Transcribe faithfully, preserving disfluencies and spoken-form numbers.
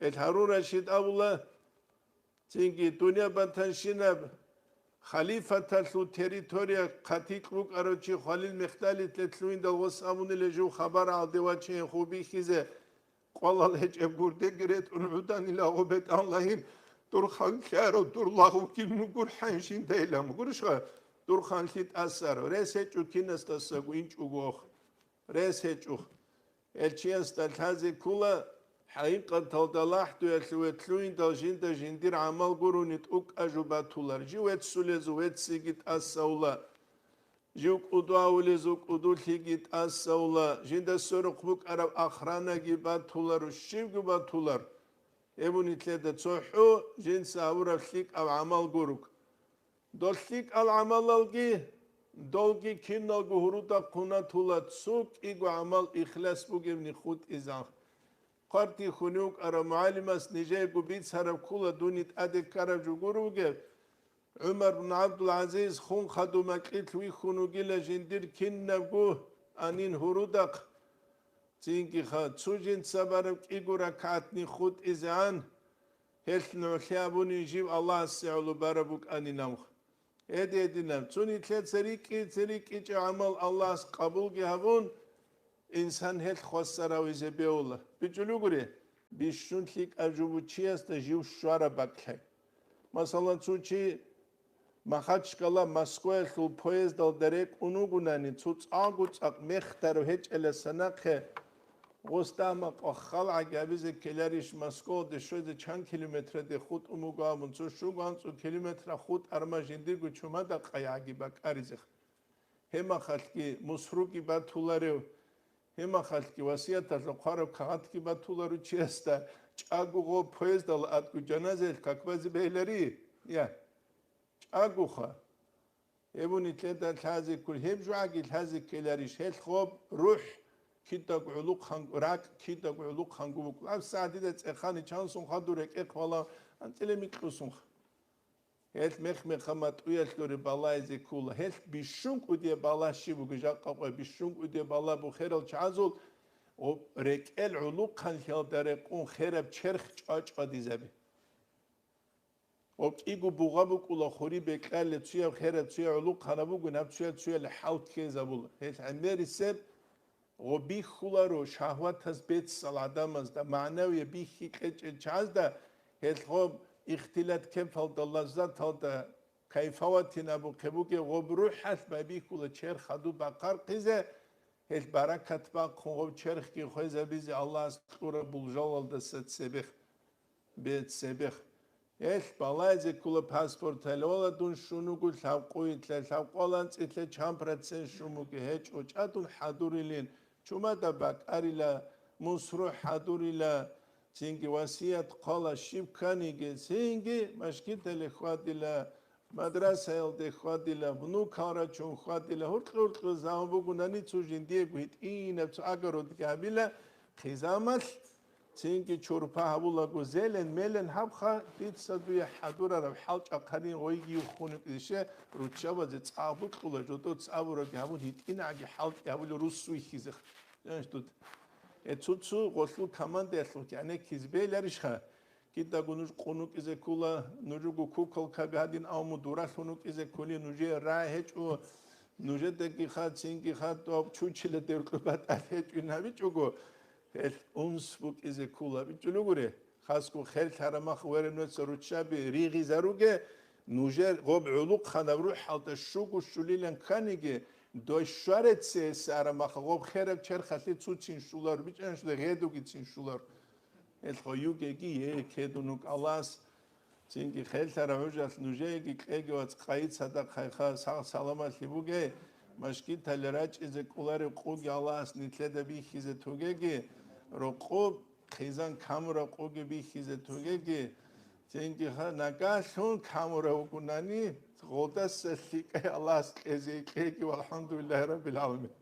Ил Гьарун Рашид абула, цинги дунъя батанщинаб халифаталъул территория хъатикь букӀарав чи хвалил мехталилъе лъугьиндал гъос абунила жив хабар гьалде вачейин хъубихьизе, къвалал гьечӀеб гурдеги ретӀун гӀуданила гъо бетӀаллагьин, дур ханлъарав дур лагъ вукил мугур хӀанжиндайилан мугурищха, дур ханлъи тӀасарав, рес гьечӀо кинасдасаго инчӀого охъ. Рес гьечӀо. Гьел чиясда лъазе ккола, хӀакъикъаталда лахӀдуялъе ве лъугьиндал жинда жиндир гӀамал гурони тӀукӀа жо батулар, жив веццулезул вецциги тӀасаула, жив кӀуду авулезул кӀудулъиги тӀасаула, жинда сверухъ букӀараб ахранаги батуларо, щибги батулар. Гьеб нилъеда цохӀо жинца гьабураб лъикӀаб гӀамал гурук. Дол лъикӀал гӀамалалги, долги киналго гьуруда хъунатула цо кӀиго гӀамал ихлас бугебни хутӀизан. Хъварти хьунив вукӀарав мугӀалимас нижеего бицараб ккола дуни тӀаде ккараб жо гуро бугеб, ГӀумар бун ГӀабдул-ГӀазиз хун хадуб макьилъ вихьун вугила жиндир кинабго анин гьурудахъ, цинги ха цо жинца бараб кӀиго ракагӀатни хутӀизегӀан, гьелъ нугӀлъи абунин жив Аллагьасе гӀоло бараб букӀанинавха. Гьединаб, цо нилъеца рикӀкӀи-, цо рикӀкӀичӀеб гӀамал Аллагьас къабулги гьабун, инсан гьелъ хвасар гьавизе бегьула. БичӀчӀулугури, бищун лъикӀаб жо бу чиясда жив щвараб бакӀлъай. Масала, цо чи Махачкала Москваялъул поездалда рекӀун вугунани, цо цӀакъго цӀакъ мехтарав гьечӀеласа нахъе, гъос дагьма къваххал гӀагабизе ккеларищ, Москвалде щвезе чан километраде хутӀун буго абун, цо щуго анцӀу километра хутӀ арма жиндирго чумада къайгӀаги бакӀаризе. Гьемахалъги мусруги батуларев, гьемахалъги васияталъул хъвараб кагъатги батулару чиясда, чӀаго гъо поездала атӀго жаназаялъ какбазе бегьилари? Я, чӀагоха. Гьеб нилъеда лъазе ккол, гьеб жугӀаги лъазе ккеларищ, гьелъ гъоб рухӀ кидаго гӀулухъан, ракӀ кидаго гӀулухъанго букӀун. Аб сагӀдида цӀехани чансун хадур рекӀехъ вала анцӀила микьусунха. Гьелъ мех-меха матӀуялъуре балайзе ккола. Гьелъ бищун кӀудияб бала щиб буго, жакъа къвай бищун кӀудияб бала бу херал чагӀазул, гъоб рекӀел гӀулухъанлъиялда рекъун хераб черх чӀвачӀвадизаби. Гъоб кӀиго бугъа букӀула хури бекьалле, цуяб хераб, цуяб гӀулухъанаб бугин, гьаб цуяб цуялъе хӀал ккезабула. Гьелъ гӀемерисеб гъоб бихьуларо шагьватаз бецал гӀадамазда, магӀнавияб бихьи кьечӀел чагӀазда, гьелъ гъоб ихтилат кепалда, лаззаталда кайфаватин абухъе бугеб гъоб рухӀалъ байбихьула черх хадуб бахъархъизе, гьелъ баракат бахъун гъоб черхги хвезабизе Аллагьас кьураб булжалалдаса цебех. Бецебех. Гьелъ балайзе ккола паспорталъ, вала, дун щун вуго лъабкъуйилъа, лъабкъоялда анцӀила чан процент щун буго, гьечӀо, чӀа дун хӀадурилин, чумада бакӀарила, мусру хӀадурила, цинги васият хъвала, щиб кканиги, цинги машгидалъе хьвадила, мадрасаялде хьвадила, внукал рачун хьвадила, гьуркьи-гьуркьи заман бугунани цо жиндиего гьитӀинаб цо огородги гьабила, хъизамалъ, цинги чорпа гьабулаго, зелен-мелен гьабха, дица дуе хӀадурараб хӀалчӀахъанин гъойги юхун йикӀизе, руччабазе цӀа букьула, жодоца абураги гьабун, гьитӀинагӀаги хӀалтӀи гьабула рус вихьизе. Э, цо-цо гъолъул командаялъухъ гӀенеккизе бегьиларищха? Кидаго нуж къун вукӀизе ккола, нужего куколкаби гьадин авму дуралъун вукӀизе кколи, нужее рагӀи гьечӀо, нужедаги хад, цинги хад, доб чучила деркъи батӀалъи гьечӀин гьабичӀого, гьелъ унс букӀизе ккола. БичӀчӀулугури, хасго херлъараб мах верен веца руччаби ригъизаруге, нужер гъоб гӀулухъанаб рухӀалда щуго щулилан кканиги, дой щвареце гьесараб мах гъоб хераб черхалъе цуцин щулар, бичӀчӀанщина гъедугицин щулар. Гьелъго югеги, гье, кедун вукӀалас, цинги херлъараб гӀужалъ нужееги кьеги, вац, къайи цадахъайха, сагъ-саламалъи буге, машгитали рачӀизе кӀолареб къуги Аллагьас нилъеда бихьизе тугеги, рокъоб хъизан камураб къуги бихьизе тугеги, цинги ха-, нагагьлъун камурав вукӀунани, гъолдаса лъикӀай Аллагьас кьезе кьеги, валхӀамдулиллагьи раббил гӀаламин.